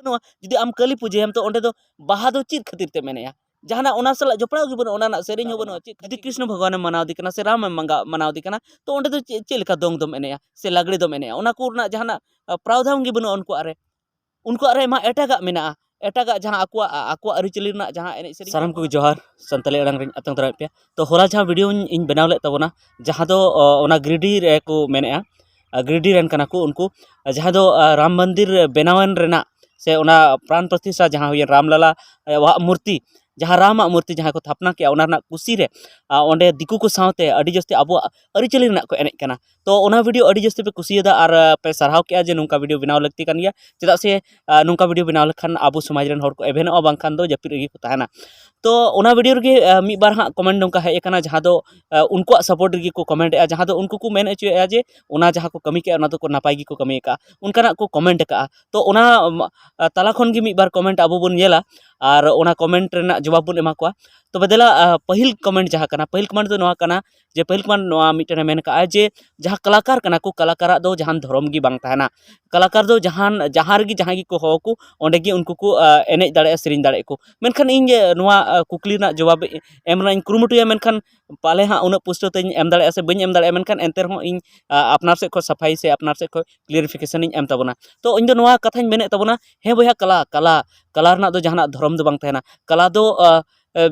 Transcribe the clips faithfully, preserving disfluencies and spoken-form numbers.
ᱱᱚᱣᱟ ᱡᱩᱫᱤ ᱟᱢ ᱠᱟᱹᱞᱤ ᱯᱩᱡᱟᱹᱭᱟᱢ, ᱛᱚ ᱚᱸᱰᱮ ᱫᱚ ᱵᱟᱦᱟ ᱫᱚ ᱪᱮᱫ ᱠᱷᱟᱹᱛᱤᱨ ᱛᱮᱢ ᱮᱱᱮᱡᱼᱟ? ᱡᱟᱦᱟᱱᱟᱜ ᱚᱱᱟ ᱥᱟᱞᱟᱜ ᱡᱚᱯᱲᱟᱣ ᱜᱮ ᱵᱟᱹᱱᱩᱜᱼᱟ, ᱚᱱᱟ ᱨᱮᱱᱟᱜ ᱥᱮᱨᱮᱧ ᱦᱚᱸ ᱵᱟᱹᱱᱩᱜᱼᱟ᱾ ᱪᱮᱫ ᱡᱩᱫᱤ ᱠᱨᱤᱥᱱᱚ ᱵᱷᱚᱜᱚᱵᱟᱱᱮᱢ ᱢᱟᱱᱟᱣ ᱫᱮ ᱠᱟᱱᱟ ᱥᱮ ᱨᱟᱢᱮᱢ ᱢᱟᱸᱜᱟ-, ᱢᱟᱱᱟᱣ ᱫᱮ ᱠᱟᱱᱟ, ᱛᱚ ᱚᱸᱰᱮ ᱫᱚ ᱪᱮᱫ, ᱪᱮᱫ ᱞᱮᱠᱟ ᱫᱚᱝ ᱫᱚᱢ ᱮᱱᱮᱡᱼᱟ ᱥᱮ ᱞᱟᱜᱽᱲᱮ ᱫᱚᱢ ᱮᱱᱮᱡᱼᱟ? ᱚᱱᱟ ᱠᱚ ᱨᱮᱱᱟᱜ ᱡᱟᱦᱟᱱᱟᱜ, ᱟ, ᱯᱨᱟᱣᱫᱷᱟᱱ ᱜᱮ ᱵᱟᱹᱱᱩᱜᱼᱟ ᱩᱱᱠᱩᱣᱟᱜ ᱨᱮ᱾ ᱩᱱᱠᱩᱣᱟᱜ ᱨᱮ ᱢᱟ ᱮᱴᱟᱜᱟᱜ ᱢᱮᱱᱟᱜᱼᱟ, ᱮᱴᱟᱜᱟᱜ ᱡᱟᱦᱟᱸ ᱟᱠᱚᱣᱟᱜ, ᱟ-, ᱟᱠᱚᱣᱟᱜ ᱟᱹᱨᱤᱪᱟᱹᱞᱤ ᱨᱮᱱᱟᱜ ᱡᱟᱦᱟᱸ ᱮᱱᱮᱡ ᱥᱮᱨᱮᱧ᱾ ᱥᱟᱱᱟᱢ ᱠᱚᱜᱮ ᱡᱚᱦᱟᱨ, ᱥᱟᱱᱛᱟᱲᱤ ᱟᱲᱟᱝ ᱨᱮᱧ ᱟᱛᱟᱝ ᱫᱟᱨᱟᱢᱮᱫ ᱯᱮᱭᱟ᱾ ᱛᱚ ᱦᱚᱞᱟ ᱡᱟᱦᱟᱸ ᱵᱷᱤᱰᱤᱭᱳᱧ ᱤᱧ ᱵᱮᱱᱟᱣ ᱞᱮᱫ ᱛᱟᱵᱚᱱᱟ, ᱡᱟᱦᱟᱸ ᱫᱚ, ᱚ, ᱚᱱᱟ ᱜᱤᱨᱤᱰᱤ ᱨᱮ ᱠᱚ ᱢᱮᱱᱮᱫᱼᱟ, ᱟ, ᱜᱤᱨᱤᱰᱤ ᱨᱮᱱ ᱠᱟᱱᱟ ᱠᱚ ᱩᱱᱠᱩ, ᱟ, ᱡᱟᱦᱟᱸ ᱫᱚ, ᱟ, ᱨᱟᱢ ᱢᱚᱱᱫᱤᱨ ᱵᱮᱱᱟᱣᱮᱱ ᱨᱮᱱᱟᱜ ᱥᱮ ᱚᱱᱟ ᱯᱨᱟᱱ ᱯᱨᱚᱛᱤᱥᱴᱷᱟ ᱡᱟᱦᱟᱸ ᱦᱩᱭᱮᱱ ᱨᱟᱢᱞᱟᱞᱟ, ᱮ, ᱣᱟᱜ ᱢᱩᱨᱛᱤ, ᱡᱟᱦᱟᱸ ᱨᱟᱢᱟᱜ ᱢᱩᱨᱛᱤ ᱡᱟᱦᱟᱸ ᱠᱚ ᱛᱷᱟᱯᱱᱟ ᱠᱮᱜᱼᱟ, ᱚᱱᱟ ᱨᱮᱱᱟᱜ ᱠᱩᱥᱤ ᱨᱮ, ᱟ, ᱚᱸᱰᱮ ᱫᱤᱠᱩ ᱠᱚ ᱥᱟᱶᱛᱮ ᱟᱹᱰᱤ ᱡᱟᱹᱥᱛᱤ ᱟᱵᱚᱣᱟᱜ ᱟᱹᱨᱤᱪᱟᱹᱞᱤ ᱨᱮᱱᱟᱜ ᱠᱚ ᱮᱱᱮᱡ ᱠᱟᱱᱟ᱾ ᱛᱚ ᱚᱱᱟ ᱵᱷᱤᱰᱤᱭᱳ ᱟᱹᱰᱤ ᱡᱟᱹᱥᱛᱤ ᱯᱮ ᱠᱩᱥᱤᱭᱟᱫᱟ ᱟᱨ, ᱟ, ᱯᱮ ᱥᱟᱨᱦᱟᱣ ᱠᱮᱜᱼᱟ ᱡᱮ ᱱᱚᱝᱠᱟ ᱵᱷᱤᱰᱤᱭᱳ ᱵᱮᱱᱟᱣ ᱞᱟᱹᱠᱛᱤ ᱠᱟᱱ ᱜᱮᱭᱟ, ᱪᱮᱫᱟᱜ ᱥᱮ, ᱟ, ᱱᱚᱝᱠᱟ ᱵᱷᱤᱰᱤᱭᱳ ᱵᱮᱱᱟᱣ ᱞᱮᱠᱷᱟᱱ ᱟᱵᱚ ᱥᱚᱢᱟᱡᱽ ᱨᱮᱱ ᱦᱚᱲ ᱠᱚ ᱮᱵᱷᱮᱱᱚᱜᱼᱟ, ᱵᱟᱝᱠᱷᱟᱱ ᱫᱚ ᱡᱟᱹᱯᱤᱫ ᱨᱮᱜᱮ ᱠᱚ ᱛᱟᱦᱮᱱᱟ᱾ ᱛᱚ ᱚᱱᱟ ᱵᱷᱤᱰᱤᱭᱳ ᱨᱮᱜᱮ, ᱟ, ᱢᱤᱫ ᱵᱟᱨ ᱦᱟᱸᱜ ᱠᱚᱢᱮᱱᱴ ᱱᱚᱝᱠᱟ ᱦᱮᱡ ᱟᱠᱟᱱᱟ, ᱡᱟᱦᱟᱸ ᱫᱚ, ᱟ, ᱩᱱᱠᱩᱣᱟᱜ ᱥᱟᱯᱳᱨᱴ ᱨᱮᱜᱮ ᱠᱚ ᱠᱚᱢᱮᱱᱴ ᱮᱜᱼᱟ, ᱡᱟᱦᱟᱸ ᱫᱚ ᱩᱱᱠᱩ ᱠᱚ ᱢᱮᱱ ᱦᱚᱪᱚᱭᱮᱫᱼᱟ ᱡᱮ ᱚᱱᱟ ᱡᱟᱦᱟᱸ ᱠᱚ ᱠᱟᱹᱢᱤ ᱠᱮᱜᱼᱟ, ᱚᱱᱟ ᱫᱚᱠᱚ ᱱᱟᱯᱟᱭ ᱜᱮᱠᱚ ᱠᱟᱹᱢᱤ ᱟᱠᱟᱜᱼᱟ, ᱚᱱᱠᱟᱱᱟᱜ ᱠᱚ ᱠᱚᱢᱮᱱᱴ ᱟᱠᱟᱜᱼᱟ᱾ ᱛᱚ ᱚᱱᱟ, ᱟᱢ, ᱟ, ᱛᱟᱞᱟ ᱠᱷᱚᱱ ᱜᱮ ᱢᱤᱫ ᱵᱟᱨ ᱠᱚᱢᱮᱱᱴ ᱟᱵᱚ ᱵᱚᱱ ᱧᱮᱞᱟ ᱟᱨ ᱚᱱᱟ ᱠᱚᱢᱮᱱᱴ ᱨᱮᱱᱟᱜ ᱡᱚᱵᱟᱵ ᱵᱚᱱ ᱮᱢᱟ ᱠᱚᱣᱟ᱾ ᱛᱚᱵᱮ ᱫᱮᱞᱟ, ᱟ, ᱯᱟᱹᱦᱤᱞ ᱠᱚᱢᱮᱱᱴ ᱡᱟᱦᱟᱸ ᱠᱟᱱᱟ, ᱯᱟᱹᱦᱤᱞ ᱠᱚᱢᱮᱱᱴ ᱫᱚ ᱱᱚᱣᱟ ᱠᱟᱱᱟ ᱡᱮ, ᱯᱟᱹᱦᱤᱞ ᱠᱚᱢᱮᱱᱴ ᱱᱚᱣᱟ ᱢᱤᱫᱴᱮᱱᱮ ᱢᱮᱱ ᱠᱟᱜᱼᱟ ᱡᱮ, ᱡᱟᱦᱟᱸ ᱠᱟᱞᱟᱠᱟᱨ ᱠᱟᱱᱟ ᱠᱚ, ᱠᱟᱞᱟᱠᱟᱨᱟᱜ ᱫᱚ ᱡᱟᱦᱟᱱ ᱫᱷᱚᱨᱚᱢ ᱜᱮ ᱵᱟᱝ ᱛᱟᱦᱮᱱᱟ᱾ ᱠᱟᱞᱟᱠᱟᱨ ᱫᱚ ᱡᱟᱦᱟᱱ, ᱡᱟᱦᱟᱸ ᱨᱮᱜᱮ ᱡᱟᱦᱟᱸᱭ ᱜᱮᱠᱚ ᱦᱚᱦᱚ ᱠᱚ, ᱚᱸᱰᱮ ᱜᱮ ᱩᱱᱠᱩ ᱠᱚ, ᱟ, ᱮᱱᱮᱡ ᱫᱟᱲᱮᱭᱟᱜᱼᱟ, ᱥᱮᱨᱮᱧ ᱫᱟᱲᱮᱭᱟᱜᱼᱟ ᱠᱚ᱾ ᱢᱮᱱᱠᱷᱟᱱ ᱤᱧ, ᱮ, ᱱᱚᱣᱟ, ᱟ, ᱠᱩᱠᱞᱤ ᱨᱮᱱᱟᱜ ᱡᱚᱵᱟᱵ ᱮᱢ ᱨᱮᱱᱟᱜ ᱤᱧ ᱠᱩᱨᱩᱢᱩᱴᱩᱭᱟ, ᱢᱮᱱᱠᱷᱟᱱ ᱯᱟᱞᱮ ᱦᱟᱸᱜ ᱩᱱᱟᱹᱜ ᱯᱩᱥᱴᱟᱹᱣ ᱛᱮᱧ ᱮᱢ ᱫᱟᱲᱮᱭᱟᱜᱼᱟ ᱥᱮ ᱵᱟᱹᱧ ᱮᱢ ᱫᱟᱲᱮᱭᱟᱜᱼᱟ, ᱢᱮᱱᱠᱷᱟᱱ ᱮᱱᱛᱮ ᱨᱮᱦᱚᱸ ᱤᱧ, ᱟ, ᱟᱯᱱᱟᱨ ᱥᱮᱫ ᱠᱷᱚᱱ ᱥᱟᱯᱷᱟᱭ ᱥᱮ ᱟᱯᱱᱟᱨ ᱥᱮᱫ ᱠᱷᱚᱱ ᱠᱞᱤᱭᱟᱨᱤᱯᱷᱤᱠᱮᱥᱚᱱ ᱤᱧ ᱮᱢ ᱛᱟᱵᱚᱱᱟ᱾ ᱛᱚ ᱤᱧ ᱫᱚ ᱱᱚᱣᱟ ᱠᱟᱛᱷᱟᱧ ᱢᱮᱱᱮᱫ ᱛᱟᱵᱚᱱᱟ, ᱦᱮᱸ ᱵᱚᱭᱦᱟ, ᱠᱟᱞᱟ, ᱠᱟᱞᱟ, ᱠᱟᱞᱟ ᱨᱮᱱᱟᱜ ᱫᱚ ᱡᱟᱦᱟᱱᱟᱜ ᱫᱷᱚᱨᱚᱢ ᱫᱚ ᱵᱟᱝ ᱛᱟᱦᱮᱱᱟ᱾ ᱠᱟᱞᱟ ᱫᱚ, ᱟ, ᱟ,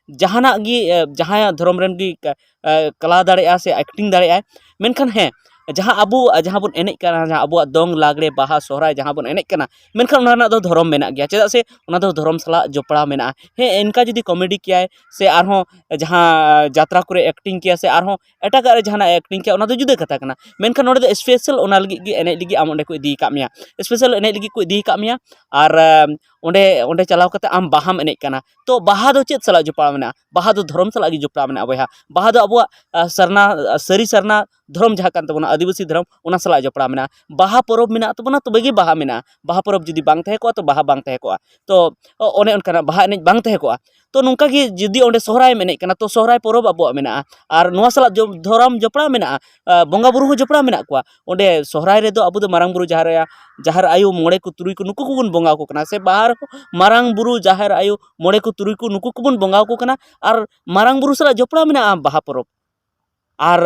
ᱡᱟᱦᱟᱱᱟᱜ ᱜᱮ, ᱟ, ᱡᱟᱦᱟᱸᱭᱟᱜ ᱫᱷᱚᱨᱚᱢ ᱨᱮᱱ ᱜᱮ ᱠᱟ-, ᱟ, ᱠᱟᱞᱟ ᱫᱟᱲᱮᱭᱟᱜᱼᱟ ᱥᱮ ᱮᱠᱴᱤᱝ ᱫᱟᱲᱮᱭᱟᱜᱼᱟᱭ᱾ ᱢᱮᱱᱠᱷᱟᱱ ᱦᱮᱸ, ᱡᱟᱦᱟᱸ ᱟᱵᱚ, ᱟ, ᱡᱟᱦᱟᱸ ᱵᱚᱱ ᱮᱱᱮᱡ ᱠᱟᱱᱟ, ᱡᱟᱦᱟᱸ ᱟᱵᱚᱣᱟᱜ ᱫᱚᱝ, ᱞᱟᱜᱽᱲᱮ, ᱵᱟᱦᱟ, ᱥᱚᱦᱨᱟᱭ ᱡᱟᱦᱟᱸ ᱵᱚᱱ ᱮᱱᱮᱡ ᱠᱟᱱᱟ, ᱢᱮᱱᱠᱷᱟᱱ ᱚᱱᱟ ᱨᱮᱱᱟᱜ ᱫᱚ ᱫᱷᱚᱨᱚᱢ ᱢᱮᱱᱟᱜ ᱜᱮᱭᱟ᱾ ᱪᱮᱫᱟᱜ ᱥᱮ ᱚᱱᱟ ᱫᱚ ᱫᱷᱚᱨᱚᱢ ᱥᱟᱞᱟᱜ ᱡᱚᱯᱲᱟᱣ ᱢᱮᱱᱟᱜᱼᱟ᱾ ᱦᱮᱸ, ᱮᱱᱠᱟ ᱡᱩᱫᱤ ᱠᱚᱢᱮᱰᱤ ᱠᱮᱭᱟᱭ ᱥᱮ ᱟᱨᱦᱚᱸ ᱡᱟᱦᱟᱸ ᱡᱟᱛᱨᱟ ᱠᱚᱨᱮ ᱮᱠᱴᱤᱝ ᱠᱮᱭᱟ ᱥᱮ ᱟᱨᱦᱚᱸ ᱮᱴᱟᱜᱟᱜ ᱨᱮ ᱡᱟᱦᱟᱱᱟᱜ ᱮ ᱮᱠᱴᱤᱝ ᱠᱮᱭᱟ, ᱚᱱᱟ ᱫᱚ ᱡᱩᱫᱟᱹ ᱠᱟᱛᱷᱟ ᱠᱟᱱᱟ᱾ ᱢᱮᱱᱠᱷᱟᱱ ᱱᱚᱰᱮ ᱫᱚ ᱥᱯᱮᱥᱟᱞ ᱚᱱᱟ ᱞᱟᱹᱜᱤᱫ ᱜᱮ ᱮᱱᱮᱡ ᱞᱟᱹᱜᱤᱫ ᱟᱢ ᱚᱸᱰᱮ ᱠᱚ ᱤᱫᱤ ᱟᱠᱟᱫ ᱢᱮᱭᱟ, ᱥᱯᱮᱥᱟᱞ ᱮᱱᱮᱡ ᱞᱟᱹᱜᱤᱫ ᱠᱚ ᱤᱫᱤ ᱟᱠᱟᱫ ᱢᱮᱭᱟ᱾ ᱟᱨ, ᱮᱢ, ᱚᱸᱰᱮ, ᱚᱸᱰᱮ ᱪᱟᱞᱟᱣ ᱠᱟᱛᱮ ᱟᱢ ᱵᱟᱦᱟᱢ ᱮᱱᱮᱡ ᱠᱟᱱᱟ᱾ ᱛᱚ ᱵᱟᱦᱟ ᱫᱚ ᱪᱮᱫ ᱥᱟᱞᱟᱜ ᱡᱚᱯᱲᱟᱣ ᱢᱮᱱᱟᱜᱼᱟ? ᱵᱟᱦᱟ ᱫᱚ ᱫᱷᱚᱨᱚᱢ ᱥᱟᱞᱟᱜ ᱜᱮ ᱡᱚᱯᱲᱟᱣ ᱢᱮᱱᱟᱜᱼᱟ ᱵᱚᱭᱦᱟ᱾ ᱵᱟᱦᱟ ᱫᱚ ᱟᱵᱚᱣᱟᱜ, ᱟ, ᱥᱟᱨᱱᱟ, ᱟ, ᱥᱟᱹᱨᱤ ᱥᱟᱨᱱᱟ ᱫᱷᱚᱨᱚᱢ ᱡᱟᱦᱟᱸ ᱠᱟᱱ ᱛᱟᱵᱚᱱᱟ ᱟᱹᱫᱤᱵᱟᱹᱥᱤ ᱫᱷᱚᱨᱚᱢ, ᱚᱱᱟ ᱥᱟᱞᱟᱜ ᱡᱚᱯᱲᱟᱣ ᱢᱮᱱᱟᱜᱼᱟ᱾ ᱵᱟᱦᱟ ᱯᱚᱨᱚᱵᱽ ᱢᱮᱱᱟᱜ ᱛᱟᱵᱚᱱᱟ, ᱛᱚᱵᱮ ᱜᱮ ᱵᱟᱦᱟ ᱢᱮᱱᱟᱜᱼᱟ᱾ ᱵᱟᱦᱟ ᱯᱚᱨᱚᱵᱽ ᱡᱩᱫᱤ ᱵᱟᱝ ᱛᱟᱦᱮᱸ ᱠᱚᱜᱼᱟ, ᱛᱚ ᱵᱟᱦᱟ ᱵᱟᱝ ᱛᱟᱦᱮᱸ ᱠᱚᱜᱼᱟ᱾ ᱛᱚ ᱚᱱᱮ ᱚᱱᱠᱟᱱᱟᱜ ᱵᱟᱦᱟ ᱮᱱᱮᱡ ᱵᱟᱝ ᱛᱟᱦᱮᱸ ᱠᱚᱜᱼᱟ᱾ ᱛᱚ ᱱᱚᱝᱠᱟ ᱜᱮ ᱡᱩᱫᱤ ᱚᱸᱰᱮ ᱥᱚᱦᱨᱟᱭᱮᱢ ᱮᱱᱮᱡ ᱠᱟᱱᱟ, ᱛᱚ ᱥᱚᱦᱨᱟᱭ ᱯᱚᱨᱚᱵᱽ ᱟᱵᱚᱣᱟᱜ ᱢᱮᱱᱟᱜᱼᱟ, ᱟᱨ ᱱᱚᱣᱟ ᱥᱟᱞᱟᱜ ᱡᱚ-, ᱫᱷᱚᱨᱚᱢ ᱡᱚᱯᱲᱟᱣ ᱢᱮᱱᱟᱜᱼᱟ, ᱟᱸ, ᱵᱚᱸᱜᱟ ᱵᱩᱨᱩ ᱦᱚᱸ ᱡᱚᱯᱲᱟᱣ ᱢᱮᱱᱟᱜ ᱠᱚᱣᱟ᱾ ᱚᱸᱰᱮ ᱥᱚᱦᱨᱟᱭ ᱨᱮᱫᱚ ᱟᱵᱚ ᱫᱚ ᱢᱟᱨᱟᱝ ᱵᱩᱨᱩ, ᱡᱟᱦᱮᱨ ᱟᱭᱳ, ᱡᱟᱦᱮᱨ ᱟᱭᱳ ᱢᱚᱬᱮ ᱠᱚ ᱛᱩᱨᱩᱭ ᱠᱚ ᱱᱩᱠᱩ ᱠᱚᱵᱚᱱ ᱵᱚᱸᱜᱟ ᱟᱠᱚ ᱠᱟᱱᱟ, ᱥᱮ ᱵᱟᱦᱟ ᱨᱮᱦᱚᱸ ᱢᱟᱨᱟᱝ ᱵᱩᱨᱩ, ᱡᱟᱦᱮᱨ ᱟᱭᱳ, ᱢᱚᱬᱮ ᱠᱚ ᱛᱩᱨᱩᱭ ᱠᱚ ᱱᱩᱠᱩ ᱠᱚᱵᱚᱱ ᱵᱚᱸᱜᱟ ᱟᱠᱚ ᱠᱟᱱᱟ, ᱟᱨ ᱢᱟᱨᱟᱝ ᱵᱩᱨᱩ ᱥᱟᱞᱟᱜ ᱡᱚᱯᱲᱟᱣ ᱢᱮᱱᱟᱜᱼᱟ ᱵᱟᱦᱟ ᱯᱚᱨᱚᱵᱽ᱾ ᱟᱨ,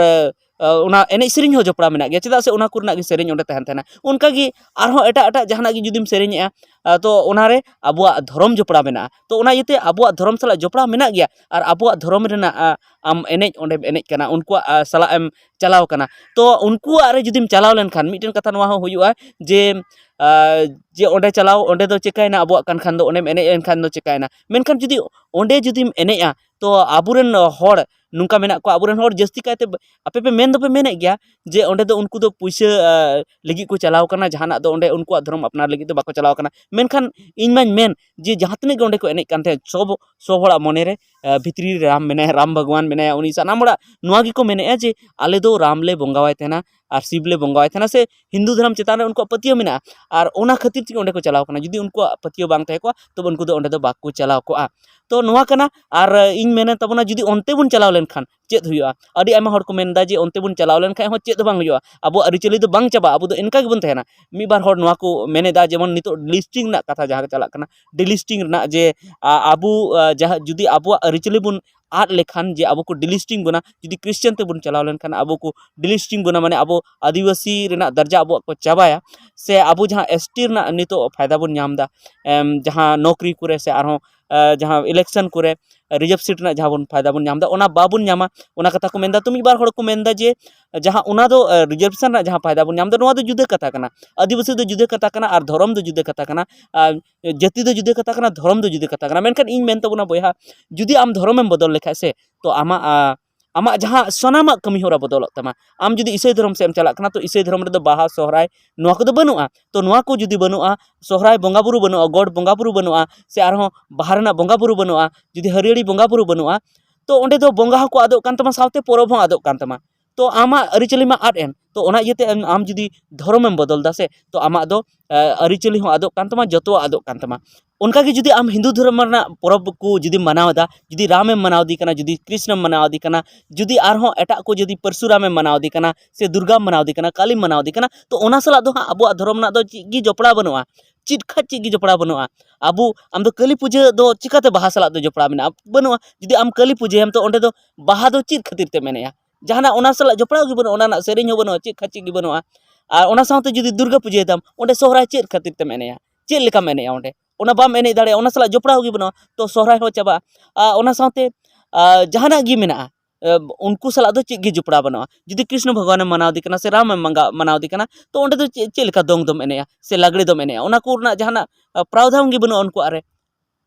ᱟᱸ, ᱚᱱᱟ ᱮᱱᱮᱡ ᱥᱮᱨᱮᱧ ᱦᱚᱸ ᱡᱚᱯᱲᱟᱣ ᱢᱮᱱᱟᱜ ᱜᱮᱭᱟ, ᱪᱮᱫᱟᱜ ᱥᱮ ᱚᱱᱟ ᱠᱚᱨᱮᱱᱟᱜ ᱜᱮ ᱥᱮᱨᱮᱧ ᱚᱸᱰᱮ ᱛᱟᱦᱮᱱ ᱛᱟᱦᱮᱱᱟ᱾ ᱚᱱᱠᱟ ᱜᱮ ᱟᱨᱦᱚᱸ ᱮᱴᱟᱜ ᱮᱴᱟᱜ ᱡᱟᱦᱟᱱᱟᱜ ᱜᱮ ᱡᱩᱫᱤᱢ ᱥᱮᱨᱮᱧᱮᱜᱼᱟ, ᱟᱸ, ᱛᱚ ᱚᱱᱟᱨᱮ ᱟᱵᱚᱣᱟᱜ ᱫᱷᱚᱨᱚᱢ ᱡᱚᱯᱲᱟᱣ ᱢᱮᱱᱟᱜᱼᱟ᱾ ᱛᱚ ᱚᱱᱟ ᱤᱭᱟᱹᱛᱮ ᱟᱵᱚᱣᱟᱜ ᱫᱷᱚᱨᱚᱢ ᱥᱟᱞᱟᱜ ᱡᱚᱯᱲᱟᱣ ᱢᱮᱱᱟᱜ ᱜᱮᱭᱟ, ᱟᱨ ᱟᱵᱚᱣᱟᱜ ᱫᱷᱚᱨᱚᱢ ᱨᱮᱱᱟᱜ, ᱟᱸ, ᱟᱢ ᱮᱱᱮᱡ ᱚᱸᱰᱮᱢ ᱮᱱᱮᱡ ᱠᱟᱱᱟ, ᱩᱱᱠᱩᱣᱟᱜ, ᱟᱸ, ᱥᱟᱞᱟᱜ ᱮᱢ ᱪᱟᱞᱟᱣ ᱠᱟᱱᱟ᱾ ᱛᱚ ᱩᱱᱠᱩᱣᱟᱜ ᱨᱮ ᱡᱩᱫᱤᱢ ᱪᱟᱞᱟᱣ ᱞᱮᱱᱠᱷᱟᱱ ᱢᱤᱫᱴᱮᱱ ᱠᱟᱛᱷᱟ ᱱᱚᱣᱟ ᱦᱚᱸ ᱦᱩᱭᱩᱜᱼᱟ ᱡᱮ, ᱟᱸ, ᱡᱮ ᱚᱸᱰᱮ ᱪᱟᱞᱟᱣ, ᱚᱸᱰᱮ ᱫᱚ ᱪᱮᱠᱟᱭᱮᱱᱟ, ᱟᱵᱚᱣᱟᱜ ᱠᱟᱱ ᱠᱷᱟᱱ ᱫᱚ, ᱚᱸᱰᱮᱢ ᱮᱱᱮᱡ ᱮᱱ ᱠᱷᱟᱱ ᱫᱚ ᱪᱮᱠᱟᱭᱮᱱᱟ᱾ ᱢᱮᱱᱠᱷᱟᱱ ᱡᱩᱫᱤ ᱚᱸᱰᱮ ᱡᱩᱫᱤᱢ ᱮᱱᱮᱡᱼᱟ, ᱛᱚ ᱟᱵᱚᱨᱮᱱ ᱦᱚᱲ ᱱᱚᱝᱠᱟ ᱢᱮᱱᱟᱜ ᱠᱚᱣᱟ, ᱟᱵᱚᱨᱮᱱ ᱦᱚᱲ ᱡᱟᱹᱥᱛᱤ ᱠᱟᱭᱛᱮ ᱟᱯᱮ ᱯᱮ ᱢᱮᱱ ᱫᱚᱯᱮ ᱢᱮᱱᱮᱫ ᱜᱮᱭᱟ ᱡᱮ ᱚᱸᱰᱮ ᱫᱚ ᱩᱱᱠᱩ ᱫᱚ ᱯᱩᱭᱥᱟᱹ, ᱟᱸ, ᱞᱟᱹᱜᱤᱫ ᱠᱚ ᱪᱟᱞᱟᱣ ᱠᱟᱱᱟ, ᱡᱟᱦᱟᱱᱟᱜ ᱫᱚ ᱚᱸᱰᱮ ᱩᱱᱠᱩᱣᱟᱜ ᱫᱷᱚᱨᱚᱢ ᱟᱯᱱᱟᱨ ᱞᱟᱹᱜᱤᱫ ᱫᱚ ᱵᱟᱠᱚ ᱪᱟᱞᱟᱣ ᱠᱟᱱᱟ᱾ ᱢᱮᱱᱠᱷᱟᱱ ᱤᱧ ᱢᱟᱧ ᱢᱮᱱ ᱡᱮ ᱡᱟᱦᱟᱸ ᱛᱤᱱᱟᱹᱜ ᱜᱮ ᱚᱸᱰᱮ ᱠᱚ ᱮᱱᱮᱡ ᱠᱟᱱ ᱛᱟᱦᱮᱸᱫ, ᱥᱚᱵ, ᱥᱚᱵ ᱦᱚᱲᱟᱜ ᱢᱚᱱᱮ ᱨᱮ, ᱟᱸ, ᱵᱷᱤᱛᱨᱤ ᱨᱮ ᱨᱟᱢ ᱢᱮᱱᱟᱭᱟ, ᱨᱟᱢ ᱵᱷᱟᱜᱽᱣᱟᱱ ᱢᱮᱱᱟᱭᱟ, ᱩᱱᱤ ᱥᱟᱱᱟᱢ ᱦᱚᱲᱟᱜ ᱱᱚᱣᱟ ᱜᱮᱠᱚ ᱢᱮᱱᱮᱫᱼᱟ ᱡᱮ ᱟᱞᱮ ᱫᱚ ᱨᱟᱢ ᱞᱮ ᱵᱚᱸᱜᱟᱣᱟᱭ ᱛᱟᱦᱮᱱᱟ ᱟᱨ ᱥᱤᱵ ᱞᱮ ᱵᱚᱸᱜᱟᱣᱟᱭ ᱛᱟᱦᱮᱱᱟ, ᱥᱮ ᱦᱤᱱᱫᱩ ᱫᱷᱚᱨᱚᱢ ᱪᱮᱛᱟᱱ ᱨᱮ ᱩᱱᱠᱩᱣᱟᱜ ᱯᱟᱹᱛᱭᱟᱹᱣ ᱢᱮᱱᱟᱜᱼᱟ᱾ ᱟᱨ ᱚᱱᱟ ᱠᱷᱟᱹᱛᱤᱨ ᱛᱮᱜᱮ ᱚᱸᱰᱮ ᱠᱚ ᱪᱟᱞᱟᱣ ᱠᱟᱱᱟ᱾ ᱡᱩᱫᱤ ᱩᱱᱠᱩᱣᱟᱜ ᱯᱟᱹᱛᱭᱟᱹᱣ ᱵᱟᱝ ᱛᱟᱦᱮᱸ ᱠᱚᱜᱼᱟ, ᱛᱚᱵᱮ ᱩᱱᱠᱩ ᱫᱚ ᱚᱸᱰᱮ ᱫᱚ ᱵᱟᱠᱚ ᱪᱟᱞᱟᱣ ᱠᱚᱜᱼᱟ᱾ ᱛᱚ ᱱᱚᱣᱟ ᱠᱟᱱᱟ᱾ ᱟᱨ ᱤᱧ ᱢᱮᱱᱮᱫ ᱛᱟᱵᱚᱱᱟ, ᱡᱩᱫᱤ ᱚᱱᱛᱮ ᱵᱚᱱ ᱪᱟᱞᱟᱣ ᱞᱮᱱᱠᱷᱟᱱ ᱪᱮᱫ ᱦᱩᱭᱩᱜᱼᱟ? ᱟᱹᱰᱤ ᱟᱭᱢᱟ ᱦᱚᱲ ᱠᱚ ᱢᱮᱱᱫᱟ ᱡᱮ ᱚᱱᱛᱮ ᱵᱚᱱ ᱪᱟᱞᱟᱣ ᱞᱮᱱᱠᱷᱟᱱ ᱦᱚᱸ ᱪᱮᱫ ᱦᱚᱸ ᱵᱟᱝ ᱦᱩᱭᱩᱜᱼᱟ, ᱟᱵᱚᱣᱟᱜ ᱟᱹᱨᱤᱪᱟᱹᱞᱤ ᱫᱚ ᱵᱟᱝ ᱪᱟᱵᱟᱜᱼᱟ, ᱟᱵᱚ ᱫᱚ ᱤᱱᱠᱟ ᱜᱮᱵᱚᱱ ᱛᱟᱦᱮᱱᱟ᱾ ᱢᱤᱫ ᱵᱟᱨ ᱦᱚᱲ ᱱᱚᱣᱟ ᱠᱚ ᱢᱮᱱᱮᱫᱟ, ᱡᱮᱢᱚᱱ ᱱᱤᱛᱚᱜ delisting ᱨᱮᱱᱟᱜ ᱠᱟᱛᱷᱟ ᱡᱟᱦᱟᱸ ᱪᱟᱞᱟᱜ ᱠᱟᱱᱟ, delisting ᱨᱮᱱᱟᱜ, ᱡᱮ, ᱟ, ᱟᱵᱚ, ᱟ, ᱡᱟᱦᱟᱸ ᱡᱩᱫᱤ ᱟᱵᱚᱣᱟᱜ ᱟᱹᱨᱤᱪᱟᱹᱞᱤ ᱵᱚᱱ ᱟᱫ ᱞᱮᱠᱷᱟᱱ, ᱡᱮ ᱟᱵᱚ ᱠᱚ delisting ᱵᱚᱱᱟ, ᱡᱩᱫᱤ Christian ᱛᱮᱵᱚᱱ ᱪᱟᱞᱟᱣ ᱞᱮᱱᱠᱷᱟᱱ ᱟᱵᱚ ᱠᱚ delisting ᱵᱚᱱᱟ, ᱢᱟᱱᱮ ᱟᱵᱚ ᱟᱹᱫᱤᱵᱟᱹᱥᱤ ᱨᱮᱱᱟᱜ ᱫᱟᱨᱡᱟ ᱟᱵᱚᱣᱟᱜ ᱠᱚ ᱪᱟᱵᱟᱭᱟ, ᱥᱮ ᱟᱵᱚ ᱡᱟᱦᱟᱸ S T ᱨᱮᱱᱟᱜ ᱱᱤᱛᱚᱜ ᱯᱷᱟᱭᱫᱟ ᱵᱚᱱ ᱧᱟᱢ ᱮᱫᱟ, ᱮᱢ, ᱡᱟᱦᱟᱸ ᱱᱚᱠᱨᱤ ᱠᱚᱨᱮ ᱥᱮ ᱟᱨᱦᱚᱸ, ᱟ, ᱡᱟᱦᱟᱸ election ᱠᱚᱨᱮ reserve seat ᱨᱮᱱᱟᱜ ᱡᱟᱦᱟᱸ ᱵᱚᱱ ᱯᱷᱟᱭᱫᱟ ᱵᱚᱱ ᱧᱟᱢ ᱮᱫᱟ, ᱚᱱᱟ ᱵᱟᱵᱚᱱ ᱧᱟᱢᱟ, ᱚᱱᱟ ᱠᱟᱛᱷᱟ ᱠᱚ ᱢᱮᱱᱫᱟ᱾ ᱛᱚ ᱢᱤᱫ ᱵᱟᱨ ᱦᱚᱲ ᱠᱚ ᱢᱮᱱᱫᱟ ᱡᱮ ᱡᱟᱦᱟᱸ ᱚᱱᱟ ᱫᱚ, ᱟ, reservation ᱨᱮᱱᱟᱜ ᱡᱟᱦᱟᱸ ᱯᱷᱟᱭᱫᱟ ᱵᱚᱱ ᱧᱟᱢ ᱮᱫᱟ, ᱱᱚᱣᱟ ᱫᱚ ᱡᱩᱫᱟᱹ ᱠᱟᱛᱷᱟ ᱠᱟᱱᱟ, ᱟᱹᱫᱤᱵᱟᱹᱥᱤ ᱫᱚ ᱡᱩᱫᱟᱹ ᱠᱟᱛᱷᱟ ᱠᱟᱱᱟ ᱟᱨ ᱫᱷᱚᱨᱚᱢ ᱫᱚ ᱡᱩᱫᱟᱹ ᱠᱟᱛᱷᱟ ᱠᱟᱱᱟ, ᱟᱨ ᱡᱟᱹᱛᱤ ᱫᱚ ᱡᱩᱫᱟᱹ ᱠᱟᱛᱷᱟ ᱠᱟᱱᱟ, ᱫᱷᱚᱨᱚᱢ ᱫᱚ ᱡᱩᱫᱟᱹ ᱠᱟᱛᱷᱟ ᱠᱟᱱᱟ᱾ ᱢᱮᱱᱠᱷᱟᱱ ᱤᱧ ᱢᱮᱱ ᱛᱟᱵᱚᱱᱟ ᱵᱚᱭᱦᱟ, ᱡᱩᱫᱤ ᱟᱢ ᱫᱷᱚᱨᱚᱢᱮᱢ ᱵᱚᱫᱚᱞ ᱞᱮᱠᱷᱟᱡ ᱥᱮ, ᱛᱚ ᱟᱢᱟᱜ, ᱟ, ᱟᱢᱟᱜ ᱡᱟᱦᱟᱸ ᱥᱟᱱᱟᱢᱟᱜ ᱠᱟᱹᱢᱤ ᱦᱚᱨᱟ ᱵᱚᱫᱚᱞᱚᱜ ᱛᱟᱢᱟ᱾ ᱟᱢ ᱡᱩᱫᱤ ᱤᱥᱟᱹᱭ ᱫᱷᱚᱨᱚᱢ ᱥᱮᱫ ᱮᱢ ᱪᱟᱞᱟᱜ ᱠᱟᱱᱟ, ᱛᱚ ᱤᱥᱟᱹᱭ ᱫᱷᱚᱨᱚᱢ ᱨᱮᱫᱚ ᱵᱟᱦᱟ, ᱥᱚᱦᱨᱟᱭ, ᱱᱚᱣᱟ ᱠᱚᱫᱚ ᱵᱟᱹᱱᱩᱜᱼᱟ᱾ ᱛᱚ ᱱᱚᱣᱟ ᱠᱚ ᱡᱩᱫᱤ ᱵᱟᱹᱱᱩᱜᱼᱟ, ᱥᱚᱦᱨᱟᱭ ᱵᱚᱸᱜᱟ ᱵᱩᱨᱩ ᱵᱟᱹᱱᱩᱜᱼᱟ, ᱜᱚᱰ ᱵᱚᱸᱜᱟ ᱵᱩᱨᱩ ᱵᱟᱹᱱᱩᱜᱼᱟ, ᱥᱮ ᱟᱨᱦᱚᱸ ᱵᱟᱦᱟ ᱨᱮᱱᱟᱜ ᱵᱚᱸᱜᱟ ᱵᱩᱨᱩ ᱵᱟᱹᱱᱩᱜᱼᱟ, ᱡᱩᱫᱤ ᱦᱟᱹᱨᱭᱟᱹᱲᱤ ᱵᱚᱸᱜᱟ ᱵᱩᱨᱩ ᱵᱟᱹᱱᱩᱜᱼᱟ, ᱛᱚ ᱚᱸᱰᱮ ᱫᱚ ᱵᱚᱸᱜᱟ ᱦᱚᱸᱠᱚ ᱟᱫᱚᱜ ᱠᱟᱱ ᱛᱟᱢᱟ, ᱥᱟᱶᱛᱮ ᱯᱚᱨᱚᱵᱽ ᱦᱚᱸ ᱟᱫᱚᱜ ᱠᱟᱱ ᱛᱟᱢᱟ᱾ ᱛᱚ ᱟᱢᱟᱜ ᱟᱹᱨᱤᱪᱟᱹᱞᱤ ᱢᱟ ᱟᱫ ᱮᱱ᱾ ᱛᱚ ᱚᱱᱟ ᱤᱭᱟᱹᱛᱮ ᱟᱢ, ᱟᱢ ᱡᱩᱫᱤ ᱫᱷᱚᱨᱚᱢᱮᱢ ᱵᱚᱫᱚᱞ ᱫᱟ ᱥᱮ, ᱛᱚ ᱟᱢᱟᱜ ᱫᱚ ᱟᱹᱨᱤᱪᱟᱹᱞᱤ ᱦᱚᱸ ᱟᱫᱚᱜ ᱠᱟᱱ ᱛᱟᱢᱟ, ᱡᱚᱛᱚᱣᱟᱜ ᱟᱫᱚᱜ ᱠᱟᱱ ᱛᱟᱢᱟ᱾ ᱚᱱᱠᱟᱜᱮ ᱡᱩᱫᱤ ᱟᱢ ᱦᱤᱱᱫᱩ ᱫᱷᱚᱨᱚᱢ ᱨᱮᱱᱟᱜ ᱯᱚᱨᱚᱵᱽ ᱠᱚ ᱡᱩᱫᱤᱢ ᱢᱟᱱᱟᱣ ᱮᱫᱟ, ᱡᱩᱫᱤ ᱨᱟᱢᱮᱢ ᱢᱟᱱᱟᱣ ᱫᱮ ᱠᱟᱱᱟ, ᱡᱩᱫᱤ ᱠᱨᱤᱥᱱᱚᱢ ᱢᱟᱱᱟᱣ ᱫᱮ ᱠᱟᱱᱟ, ᱡᱩᱫᱤ ᱟᱨᱦᱚᱸ ᱮᱴᱟᱜ ᱠᱚ, ᱡᱩᱫᱤ ᱯᱚᱨᱥᱩᱨᱟᱢᱮᱢ ᱢᱟᱱᱟᱣ ᱫᱮ ᱠᱟᱱᱟ ᱥᱮ ᱫᱩᱨᱜᱟᱢ ᱢᱟᱱᱟᱣ ᱫᱮ ᱠᱟᱱᱟ, ᱠᱟᱞᱤᱢ ᱢᱟᱱᱟᱣ ᱫᱮ ᱠᱟᱱᱟ, ᱛᱚ ᱚᱱᱟ ᱥᱟᱞᱟᱜ ᱫᱚ ᱦᱟᱸᱜ ᱟᱵᱚᱣᱟᱜ ᱫᱷᱚᱨᱚᱢ ᱨᱮᱱᱟᱜ ᱫᱚ ᱪᱮᱫ ᱜᱮ ᱡᱚᱯᱲᱟᱣ ᱵᱟᱹᱱᱩᱜᱼᱟ᱾ ᱪᱮᱫ ᱠᱷᱟᱡ ᱪᱮᱫ ᱜᱮ ᱡᱚᱯᱲᱟᱣ ᱵᱟᱹᱱᱩᱜᱼᱟ᱾ ᱟᱵᱚ, ᱟᱢ ᱫᱚ ᱠᱟᱹᱞᱤ ᱯᱩᱡᱟᱹ ᱫᱚ ᱪᱤᱠᱟᱹᱛᱮ ᱵᱟᱦᱟ ᱥᱟᱞᱟᱜ ᱫᱚ ᱡᱚᱯᱲᱟᱣ ᱢᱮᱱᱟᱜᱼᱟ? ᱵᱟᱹᱱᱩᱜᱼᱟ᱾ ᱡᱩᱫᱤ ᱟᱢ ᱠᱟᱹᱞᱤ ᱯᱩᱡᱟᱹᱭᱟᱢ, ᱛᱚ ᱚᱸᱰᱮ ᱫᱚ ᱵᱟᱦᱟ ᱫᱚ ᱪᱮᱫ ᱠᱷᱟᱹᱛᱤᱨ ᱛᱮᱢ ᱮᱱᱮᱡᱼᱟ? ᱡᱟᱦᱟᱱᱟᱜ ᱚᱱᱟ ᱥᱟᱞᱟᱜ ᱡᱚᱯᱲᱟᱣ ᱜᱮ ᱵᱟᱹᱱᱩᱜᱼᱟ᱾ ᱚᱱᱟ ᱨᱮᱱᱟᱜ ᱥᱮᱨᱮᱧ ᱦᱚᱸ ᱵᱟᱹᱱᱩᱜᱼᱟ, ᱪᱮᱫ ᱠᱷᱟᱡ ᱪᱮᱫ ᱜᱮ ᱵᱟᱹᱱᱩᱜᱼᱟ᱾ ᱟᱨ ᱚᱱᱟ ᱥᱟᱶᱛᱮ ᱡᱩᱫᱤ ᱫᱩᱨᱜᱟᱹ ᱯᱩᱡᱟᱹᱭ ᱛᱟᱢ, ᱚᱸᱰᱮ ᱥᱚᱦᱨᱟᱭ ᱪᱮᱫ ᱠᱷᱟᱹᱛᱤᱨ ᱛᱮᱢ ᱮᱱᱮᱡᱼᱟ? ᱪᱮᱫ ᱞᱮᱠᱟᱢ ᱮᱱᱮᱡᱼᱟ ᱚᱸᱰᱮ? ᱚᱱᱟ ᱵᱟᱢ ᱮᱱᱮᱡ ᱫᱟᱲᱮᱭᱟᱜᱼᱟ, ᱚᱱᱟ ᱥᱟᱞᱟᱜ ᱡᱚᱯᱲᱟᱣ ᱜᱮ ᱵᱟᱹᱱᱩᱜᱼᱟ, ᱛᱚ ᱥᱚᱦᱨᱟᱭ ᱦᱚᱸ ᱪᱟᱵᱟᱜᱼᱟ᱾ ᱟᱨ ᱚᱱᱟ ᱥᱟᱶᱛᱮ ᱟᱨ ᱡᱟᱦᱟᱱᱟᱜ ᱜᱮ ᱢᱮᱱᱟᱜᱼᱟ, ᱟᱨ ᱩᱱᱠᱩ ᱥᱟᱞᱟᱜ ᱫᱚ ᱪᱮᱫ ᱜᱮ ᱡᱚᱯᱲᱟᱣ ᱵᱟᱹᱱᱩᱜᱼᱟ᱾ ᱡᱩᱫᱤ ᱠᱨᱤᱥᱱᱚ ᱵᱷᱚᱜᱚᱵᱟᱱᱮᱢ ᱢᱟᱱᱟᱣ ᱫᱮ ᱠᱟᱱᱟ ᱥᱮ ᱨᱟᱢᱮᱢ ᱢᱟᱸᱜᱟ-, ᱢᱟᱱᱟᱣ ᱫᱮ ᱠᱟᱱᱟ, ᱛᱚ ᱚᱸᱰᱮ ᱫᱚ ᱪᱮᱫ, ᱪᱮᱫ ᱞᱮᱠᱟ ᱫᱚᱝ ᱫᱚᱢ ᱮᱱᱮᱡᱼᱟ ᱥᱮ ᱞᱟᱜᱽᱲᱮ ᱫᱚᱢ ᱮᱱᱮᱡᱼᱟ? ᱚᱱᱟ ᱠᱚ ᱨᱮᱱᱟᱜ ᱡᱟᱦᱟᱱᱟᱜ ᱟᱨ ᱯᱨᱟᱣᱫᱷᱟᱱ ᱜᱮ ᱵᱟᱹᱱᱩᱜᱼᱟ ᱩᱱᱠᱩᱣᱟᱜ ᱨᱮ᱾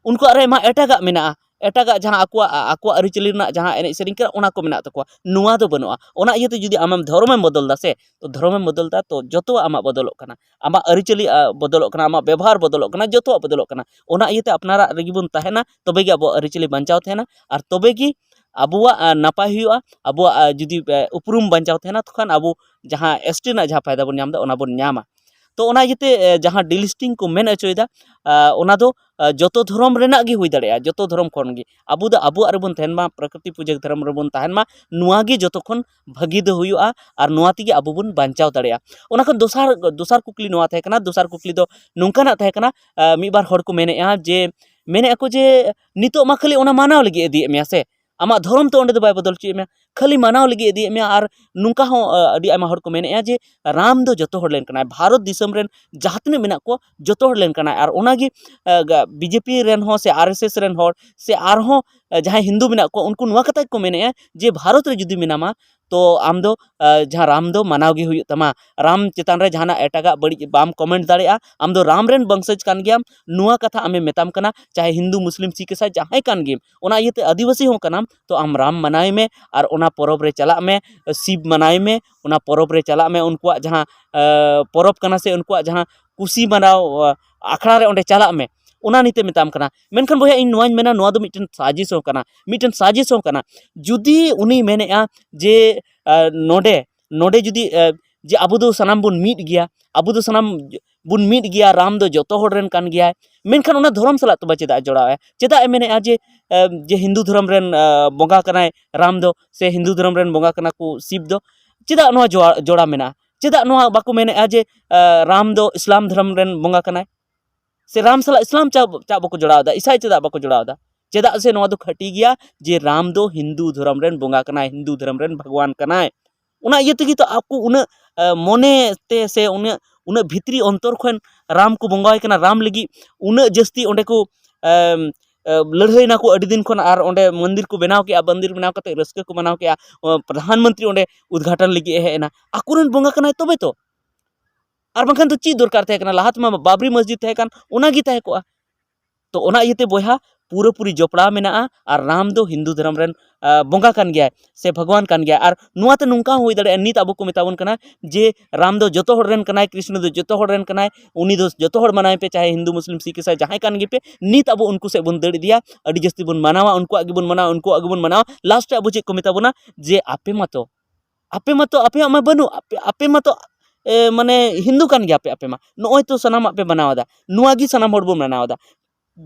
ᱩᱱᱠᱩᱣᱟᱜ ᱨᱮ ᱢᱟ ᱮᱴᱟᱜᱟᱜ ᱢᱮᱱᱟᱜᱼᱟ, ᱮᱴᱟᱜᱟᱜ ᱡᱟᱦᱟᱸ ᱟᱠᱚᱣᱟᱜ, ᱟᱠᱚᱣᱟᱜ ᱟᱹᱨᱤᱪᱟᱹᱞᱤ ᱨᱮᱱᱟᱜ ᱡᱟᱦᱟᱸ ᱮᱱᱮᱡ ᱥᱮᱨᱮᱧ ᱠᱟᱱᱟ, ᱚᱱᱟ ᱠᱚ ᱢᱮᱱᱟᱜ ᱛᱟᱠᱚᱣᱟ, ᱱᱚᱣᱟ ᱫᱚ ᱵᱟᱹᱱᱩᱜᱼᱟ᱾ ᱚᱱᱟ ᱤᱭᱟᱹᱛᱮ ᱡᱩᱫᱤ ᱟᱢᱮᱢ ᱫᱷᱚᱨᱚᱢᱮᱢ ᱵᱚᱫᱚᱞ ᱫᱟ ᱥᱮ, ᱛᱚ ᱫᱷᱚᱨᱚᱢᱮᱢ ᱵᱚᱫᱚᱞ ᱫᱟ, ᱛᱚ ᱡᱚᱛᱚᱣᱟᱜ ᱟᱢᱟᱜ ᱵᱚᱫᱚᱞᱚᱜ ᱠᱟᱱᱟ, ᱟᱢᱟᱜ ᱟᱹᱨᱤᱪᱟᱹᱞᱤ ᱟᱨ ᱵᱚᱫᱚᱞᱚᱜ ᱠᱟᱱᱟ, ᱟᱢᱟᱜ ᱵᱮᱵᱚᱦᱟᱨ ᱵᱚᱫᱚᱞᱚᱜ ᱠᱟᱱᱟ, ᱡᱚᱛᱚᱣᱟᱜ ᱵᱚᱫᱚᱞᱚᱜ ᱠᱟᱱᱟ᱾ ᱚᱱᱟ ᱤᱭᱟᱹᱛᱮ ᱟᱯᱱᱟᱨᱟᱜ ᱨᱮᱜᱮ ᱵᱚᱱ ᱛᱟᱦᱮᱱᱟ, ᱛᱚᱵᱮ ᱜᱮ ᱟᱵᱚᱣᱟᱜ ᱟᱹᱨᱤᱪᱟᱹᱞᱤ ᱵᱟᱧᱪᱟᱣ ᱛᱟᱦᱮᱱᱟ, ᱟᱨ ᱛᱚᱵᱮ ᱜᱮ ᱟᱵᱚᱣᱟᱜ ᱟᱨ ᱱᱟᱯᱟᱭ ᱦᱩᱭᱩᱜᱼᱟ, ᱟᱵᱚᱣᱟᱜ ᱟᱨ ᱡᱩᱫᱤ ᱟᱨ ᱩᱯᱨᱩᱢ ᱵᱟᱧᱪᱟᱣ ᱛᱟᱦᱮᱱᱟ, ᱛᱚᱠᱷᱟᱱ ᱟᱵᱚ ᱡᱟᱦᱟᱸ ᱮᱥ ᱴᱤ ᱨᱮᱱᱟᱜ ᱡᱟᱦᱟᱸ ᱯᱷᱟᱭᱫᱟ ᱵᱚᱱ ᱧᱟᱢ ᱮᱫᱟ, ᱚᱱᱟ ᱵᱚᱱ ᱧᱟᱢᱟ᱾ ᱛᱚ ᱚᱱᱟ ᱤᱭᱟᱹᱛᱮ ᱟᱨ ᱡᱟᱦᱟᱸ ᱰᱤᱞᱤᱥᱴᱤᱝ ᱠᱚ ᱢᱮᱱ ᱦᱚᱪᱚᱭᱮᱫᱟ, ᱟᱨ ᱚᱱᱟ ᱫᱚ ᱟᱨ ᱡᱚᱛᱚ ᱫᱷᱚᱨᱚᱢ ᱨᱮᱱᱟᱜ ᱜᱮ ᱦᱩᱭ ᱫᱟᱲᱮᱭᱟᱜᱼᱟ, ᱡᱚᱛᱚ ᱫᱷᱚᱨᱚᱢ ᱠᱷᱚᱱ ᱜᱮ᱾ ᱟᱵᱚ ᱫᱚ ᱟᱵᱚᱣᱟᱜ ᱨᱮᱵᱚᱱ ᱛᱟᱦᱮᱱ ᱢᱟ, ᱯᱨᱚᱠᱨᱤᱛᱤ ᱯᱩᱡᱟᱹ ᱫᱷᱚᱨᱚᱢ ᱨᱮᱵᱚᱱ ᱛᱟᱦᱮᱱ ᱢᱟ, ᱱᱚᱣᱟ ᱜᱮ ᱡᱚᱛᱚ ᱠᱷᱚᱱ ᱵᱷᱟᱹᱜᱤ ᱫᱚ ᱦᱩᱭᱩᱜᱼᱟ, ᱟᱨ ᱱᱚᱣᱟ ᱛᱮᱜᱮ ᱟᱵᱚ ᱵᱚᱱ ᱵᱟᱧᱪᱟᱣ ᱫᱟᱲᱮᱭᱟᱜᱼᱟ᱾ ᱚᱱᱟ ᱠᱷᱚᱱ ᱫᱚᱥᱟᱨ, ᱫᱚᱥᱟᱨ ᱠᱩᱠᱞᱤ ᱱᱚᱣᱟ ᱛᱟᱦᱮᱸ ᱠᱟᱱᱟ, ᱫᱚᱥᱟᱨ ᱠᱩᱠᱞᱤ ᱫᱚ ᱱᱚᱝᱠᱟᱱᱟᱜ ᱛᱟᱦᱮᱸ ᱠᱟᱱᱟ, ᱟᱨ ᱢᱤᱫ ᱵᱟᱨ ᱦᱚᱲ ᱠᱚ ᱢᱮᱱᱮᱫᱼᱟ ᱡᱮ, ᱢᱮᱱᱮᱫᱼᱟ ᱠᱚ ᱡᱮ ᱱᱤᱛᱚᱜ ᱢᱟ ᱠᱷᱟᱹᱞᱤ ᱚᱱᱟ ᱢᱟᱱᱟᱣ ᱞᱟᱹᱜᱤᱫ ᱤᱫᱤᱭᱮᱫ ᱢᱮᱭᱟ ᱥᱮ, ᱟᱢᱟᱜ ᱫᱷᱚᱨᱚᱢ ᱛᱚ ᱚᱸᱰᱮ ᱫᱚ ᱵᱟᱭ ᱵᱚᱫᱚᱞ ᱦᱚᱪᱚᱭᱮᱫ ᱢᱮᱭᱟ, ᱠᱷᱟᱹᱞᱤ ᱢᱟᱱᱟᱣ ᱞᱟᱹᱜᱤᱫ ᱤᱫᱤᱭᱮᱫ ᱢᱮᱭᱟ᱾ ᱟᱨ ᱱᱚᱝᱠᱟ ᱦᱚᱸ ᱟᱨ ᱟᱹᱰᱤ ᱟᱭᱢᱟ ᱦᱚᱲ ᱠᱚ ᱢᱮᱱᱮᱫᱼᱟ ᱡᱮ ᱨᱟᱢ ᱫᱚ ᱡᱚᱛᱚ ᱦᱚᱲ ᱨᱮᱱ ᱠᱟᱱᱟᱭ, ᱵᱷᱟᱨᱚᱛ ᱫᱤᱥᱚᱢ ᱨᱮᱱ ᱡᱟᱦᱟᱸ ᱛᱤᱱᱟᱹᱜ ᱢᱮᱱᱟᱜ ᱠᱚ, ᱡᱚᱛᱚ ᱦᱚᱲ ᱨᱮᱱ ᱠᱟᱱᱟᱭ᱾ ᱟᱨ ᱚᱱᱟᱜᱮ ᱟᱨ ᱜᱟ-, ᱵᱤ ᱡᱮ ᱯᱤ ᱨᱮᱱ ᱦᱚᱸ ᱥᱮ ᱟᱨ ᱮᱥ ᱮᱥ ᱨᱮᱱ ᱦᱚᱲ ᱥᱮ ᱟᱨᱦᱚᱸ ᱟᱨ ᱡᱟᱦᱟᱸᱭ ᱦᱤᱱᱫᱩ ᱢᱮᱱᱟᱜ ᱠᱚᱣᱟ, ᱩᱱᱠᱩ ᱱᱚᱣᱟ ᱠᱟᱛᱷᱟ ᱜᱮᱠᱚ ᱢᱮᱱᱮᱫᱼᱟ ᱡᱮ ᱵᱷᱟᱨᱚᱛ ᱨᱮ ᱡᱩᱫᱤ ᱢᱮᱱᱟᱢᱟ, ᱛᱚ ᱟᱢ ᱫᱚ ᱟᱨ ᱡᱟᱦᱟᱸ ᱨᱟᱢ ᱫᱚ ᱢᱟᱱᱟᱣ ᱜᱮ ᱦᱩᱭᱩᱜ ᱛᱟᱢᱟ᱾ ᱨᱟᱢ ᱪᱮᱛᱟᱱ ᱨᱮ ᱡᱟᱦᱟᱱᱟᱜ ᱮᱴᱟᱜᱟᱜ ᱵᱟᱹᱲᱤᱡ ᱵᱟᱢ ᱠᱚᱢᱮᱱᱴ ᱫᱟᱲᱮᱭᱟᱜᱼᱟ᱾ ᱟᱢ ᱫᱚ ᱨᱟᱢ ᱨᱮᱱ ᱵᱚᱝᱥᱚᱡᱽ ᱠᱟᱱ ᱜᱮᱭᱟᱢ, ᱱᱚᱣᱟ ᱠᱟᱛᱷᱟ ᱟᱢᱮ ᱢᱮᱛᱟᱢ ᱠᱟᱱᱟ, ᱪᱟᱦᱮ ᱦᱤᱱᱫᱩ, ᱢᱩᱥᱞᱤᱢ, ᱥᱤᱠᱷ, ᱤᱥᱟᱭ ᱡᱟᱦᱟᱸᱭ ᱠᱟᱱ ᱜᱮᱢ, ᱚᱱᱟ ᱤᱭᱟᱹᱛᱮ ᱟᱹᱫᱤᱵᱟᱹᱥᱤ ᱦᱚᱸ ᱠᱟᱱᱟᱢ, ᱛᱚ ᱟᱢ ᱨᱟᱢ ᱢᱟᱱᱟᱣᱮ ᱢᱮ ᱟᱨ ᱚᱱᱟ ᱯᱚᱨᱚᱵᱽ ᱨᱮ ᱪᱟᱞᱟᱜ ᱢᱮ, ᱥᱤᱵ ᱢᱟᱱᱟᱣᱮ ᱢᱮ, ᱚᱱᱟ ᱯᱚᱨᱚᱵᱽ ᱨᱮ ᱪᱟᱞᱟᱜ ᱢᱮ, ᱩᱱᱠᱩᱣᱟᱜ ᱡᱟᱦᱟᱸ ᱟᱨ ᱯᱚᱨᱚᱵᱽ ᱠᱟᱱᱟ ᱥᱮ ᱩᱱᱠᱩᱣᱟᱜ ᱡᱟᱦᱟᱸ ᱠᱩᱥᱤ ᱢᱟᱱᱟᱣ ᱟᱨ ᱟᱠᱷᱲᱟ ᱨᱮ ᱚᱸᱰᱮ ᱪᱟᱞᱟᱜ ᱢᱮ, ᱚᱱᱟ ᱱᱤᱭᱮᱛᱮ ᱢᱮᱛᱟᱢ ᱠᱟᱱᱟ᱾ ᱢᱮᱱᱠᱷᱟᱱ ᱵᱚᱭᱦᱟ, ᱤᱧ ᱱᱚᱣᱟᱧ ᱢᱮᱱᱟ, ᱱᱚᱣᱟ ᱫᱚ ᱢᱤᱫᱴᱮᱱ ᱥᱟᱡᱮᱥ ᱦᱚᱸ ᱠᱟᱱᱟ, ᱢᱤᱫᱴᱮᱱ ᱥᱟᱡᱮᱥ ᱦᱚᱸ ᱠᱟᱱᱟ᱾ ᱡᱩᱫᱤ ᱩᱱᱤ ᱢᱮᱱᱮᱫᱼᱟ ᱡᱮ ᱟᱨ ᱱᱚᱰᱮ ᱱᱚᱰᱮ ᱡᱩᱫᱤ ᱮ, ᱡᱮ ᱟᱵᱚ ᱫᱚ ᱥᱟᱱᱟᱢ ᱵᱚᱱ ᱢᱤᱫ ᱜᱮᱭᱟ, ᱟᱵᱚ ᱫᱚ ᱥᱟᱱᱟᱢ ᱵᱚᱱ ᱢᱤᱫ ᱜᱮᱭᱟ, ᱨᱟᱢ ᱫᱚ ᱡᱚᱛᱚ ᱦᱚᱲ ᱨᱮᱱ ᱠᱟᱱ ᱜᱮᱭᱟᱭ, ᱢᱮᱱᱠᱷᱟᱱ ᱚᱱᱟ ᱫᱷᱚᱨᱚᱢ ᱥᱟᱞᱟᱜ ᱛᱚᱵᱮ ᱪᱮᱫᱟᱜ ᱮ ᱡᱚᱲᱟᱣᱮᱫᱼᱟ? ᱪᱮᱫᱟᱜ ᱮ ᱢᱮᱱᱮᱫᱼᱟ ᱡᱮ ᱮ, ᱡᱮ ᱦᱤᱱᱫᱩ ᱫᱷᱚᱨᱚᱢ ᱨᱮᱱ ᱮ, ᱵᱚᱸᱜᱟ ᱠᱟᱱᱟᱭ ᱨᱟᱢ ᱫᱚ, ᱥᱮ ᱦᱤᱱᱫᱩ ᱫᱷᱚᱨᱚᱢ ᱨᱮᱱ ᱵᱚᱸᱜᱟ ᱠᱟᱱᱟ ᱠᱚ ᱥᱤᱵ ᱫᱚ? ᱪᱮᱫᱟᱜ ᱱᱚᱣᱟ ᱡᱚᱲᱟ ᱡᱚᱲᱟ ᱢᱮᱱᱟᱜᱼᱟ? ᱪᱮᱫᱟᱜ ᱱᱚᱣᱟ ᱵᱟᱠᱚ ᱢᱮᱱᱮᱫᱼᱟ ᱡᱮ ᱮ, ᱨᱟᱢ ᱫᱚ ᱤᱥᱞᱟᱢ ᱫᱷᱚᱨᱚᱢ ᱨᱮᱱ ᱵᱚᱸᱜᱟ ᱠᱟᱱᱟᱭ? ᱥᱮ ᱨᱟᱢ ᱥᱟᱞᱟᱜ ᱤᱥᱞᱟᱢ ᱪᱟᱜ ᱪᱟᱜ ᱵᱟᱠᱚ ᱡᱚᱲᱟᱣ ᱮᱫᱟ, ᱤᱥᱟᱭ ᱪᱮᱫᱟᱜ ᱵᱟᱠᱚ ᱡᱚᱲᱟᱣ ᱮᱫᱟ? ᱪᱮᱫᱟᱜ ᱥᱮ ᱱᱚᱣᱟ ᱫᱚ ᱠᱷᱟᱹᱴᱤ ᱜᱮᱭᱟ ᱡᱮ ᱨᱟᱢ ᱫᱚ ᱦᱤᱱᱫᱩ ᱫᱷᱚᱨᱚᱢ ᱨᱮᱱ ᱵᱚᱸᱜᱟ ᱠᱟᱱᱟᱭ, ᱦᱤᱱᱫᱩ ᱫᱷᱚᱨᱚᱢ ᱨᱮᱱ ᱵᱷᱟᱜᱽᱣᱟᱱ ᱠᱟᱱᱟᱭ᱾ ᱚᱱᱟ ᱤᱭᱟᱹ ᱛᱮᱜᱮ ᱛᱚ ᱟᱠᱚ ᱩᱱᱟᱹᱜ ᱮ, ᱢᱚᱱᱮ ᱛᱮ ᱥᱮ ᱩᱱᱟᱹᱜ ᱩᱱᱟᱹᱜ ᱵᱷᱤᱛᱨᱤ ᱚᱱᱛᱚᱨ ᱠᱷᱚᱱ ᱨᱟᱢ ᱠᱚ ᱵᱚᱸᱜᱟᱣᱟᱭ ᱠᱟᱱᱟ, ᱨᱟᱢ ᱞᱟᱹᱜᱤᱫ ᱩᱱᱟᱹᱜ ᱡᱟᱹᱥᱛᱤ ᱚᱸᱰᱮ ᱠᱚ ᱮᱢ, ᱮ, ᱞᱟᱹᱲᱦᱟᱹᱭ ᱱᱟᱠᱚ ᱟᱹᱰᱤ ᱫᱤᱱ ᱠᱷᱚᱱ, ᱟᱨ ᱚᱸᱰᱮ ᱢᱚᱱᱫᱤᱨ ᱠᱚ ᱵᱮᱱᱟᱣ ᱠᱮᱜᱼᱟ, ᱢᱚᱱᱫᱤᱨ ᱵᱮᱱᱟᱣ ᱠᱟᱛᱮ ᱨᱟᱹᱥᱠᱟᱹ ᱠᱚ ᱢᱟᱱᱟᱣ ᱠᱮᱜᱼᱟ᱾ ᱚ, ᱯᱨᱚᱫᱷᱟᱱ ᱢᱚᱱᱛᱨᱤ ᱚᱸᱰᱮ ᱩᱫᱽᱜᱷᱟᱴᱚᱱ ᱞᱟᱹᱜᱤᱫ ᱮ ᱦᱮᱡ ᱮᱱᱟ, ᱟᱠᱚᱨᱮᱱ ᱵᱚᱸᱜᱟ ᱠᱟᱱᱟᱭ ᱛᱚᱵᱮ ᱛᱚ᱾ ᱟᱨ ᱵᱟᱝᱠᱷᱟᱱ ᱫᱚ ᱪᱮᱫ ᱫᱚᱨᱠᱟᱨ ᱛᱟᱦᱮᱸ ᱠᱟᱱᱟ? ᱞᱟᱦᱟ ᱛᱮᱢᱟ ᱵᱟᱵᱨᱤ ᱢᱚᱥᱡᱤᱫ ᱛᱟᱦᱮᱸ ᱠᱟᱱ, ᱚᱱᱟ ᱜᱮ ᱛᱟᱦᱮᱸ ᱠᱚᱜᱼᱟ᱾ ᱛᱚ ᱚᱱᱟ ᱤᱭᱟᱹᱛᱮ ᱵᱚᱭᱦᱟ, ᱯᱩᱨᱟᱹᱯᱩᱨᱤ ᱡᱚᱯᱲᱟᱣ ᱢᱮᱱᱟᱜᱼᱟ᱾ ᱟᱨ ᱨᱟᱢ ᱫᱚ ᱦᱤᱱᱫᱩ ᱫᱷᱚᱨᱚᱢ ᱨᱮᱱ ᱟ, ᱵᱚᱸᱜᱟ ᱠᱟᱱ ᱜᱮᱭᱟᱭ ᱥᱮ ᱵᱷᱟᱜᱽᱣᱟᱱ ᱠᱟᱱ ᱜᱮᱭᱟᱭ᱾ ᱟᱨ ᱱᱚᱣᱟᱛᱮ ᱱᱚᱝᱠᱟ ᱦᱚᱸ ᱦᱩᱭ ᱫᱟᱲᱮᱭᱟᱜᱼᱟ, ᱱᱤᱛ ᱟᱵᱚ ᱠᱚ ᱢᱮᱛᱟ ᱵᱚᱱ ᱠᱟᱱᱟ ᱡᱮ ᱨᱟᱢ ᱫᱚ ᱡᱚᱛᱚ ᱦᱚᱲ ᱨᱮᱱ ᱠᱟᱱᱟᱭ, ᱠᱨᱤᱥᱱᱚ ᱫᱚ ᱡᱚᱛᱚ ᱦᱚᱲ ᱨᱮᱱ ᱠᱟᱱᱟᱭ, ᱩᱱᱤ ᱫᱚ ᱡᱚᱛᱚ ᱦᱚᱲ ᱢᱟᱱᱟᱣ ᱯᱮ, ᱪᱟᱦᱮ ᱦᱤᱱᱫᱩ, ᱢᱩᱥᱞᱤᱢ, ᱥᱤᱠᱷ, ᱤᱥᱟᱭ ᱡᱟᱦᱟᱸᱭ ᱠᱟᱱ ᱜᱮᱯᱮ᱾ ᱱᱤᱛ ᱟᱵᱚ ᱩᱱᱠᱩ ᱥᱮᱫ ᱵᱚᱱ ᱫᱟᱹᱲ ᱤᱫᱤᱭᱟ, ᱟᱹᱰᱤ ᱡᱟᱹᱥᱛᱤ ᱵᱚᱱ ᱢᱟᱱᱟᱣᱟ, ᱩᱱᱠᱩᱣᱟᱜ ᱜᱮᱵᱚᱱ ᱢᱟᱱᱟᱣᱟ, ᱩᱱᱠᱩᱣᱟᱜ ᱜᱮᱵᱚᱱ ᱢᱟᱱᱟᱣᱟ᱾ ᱞᱟᱥᱴ ᱨᱮ ᱟᱵᱚ ᱪᱮᱫ ᱠᱚ ᱢᱮᱛᱟ ᱵᱚᱱᱟ? ᱡᱮ ᱟᱯᱮ ᱢᱟᱛᱚ ᱟᱯᱮ ᱢᱟᱛᱚ ᱟᱯᱮ, ᱟᱯᱮ ᱢᱟᱛᱚ ᱮ, ᱢᱟᱱᱮ ᱦᱤᱱᱫᱩ ᱠᱟᱱ ᱜᱮᱭᱟᱯᱮ ᱟᱯᱮ ᱢᱟ, ᱱᱚᱜᱼᱚᱭ ᱛᱚ ᱥᱟᱱᱟᱢᱟᱜ ᱯᱮ ᱢᱟᱱᱟᱣ ᱮᱫᱟ, ᱱᱚᱣᱟ ᱜᱮ ᱥᱟᱱᱟᱢ ᱦᱚᱲ ᱵᱚᱱ ᱢᱟᱱᱟᱣ ᱮᱫᱟ᱾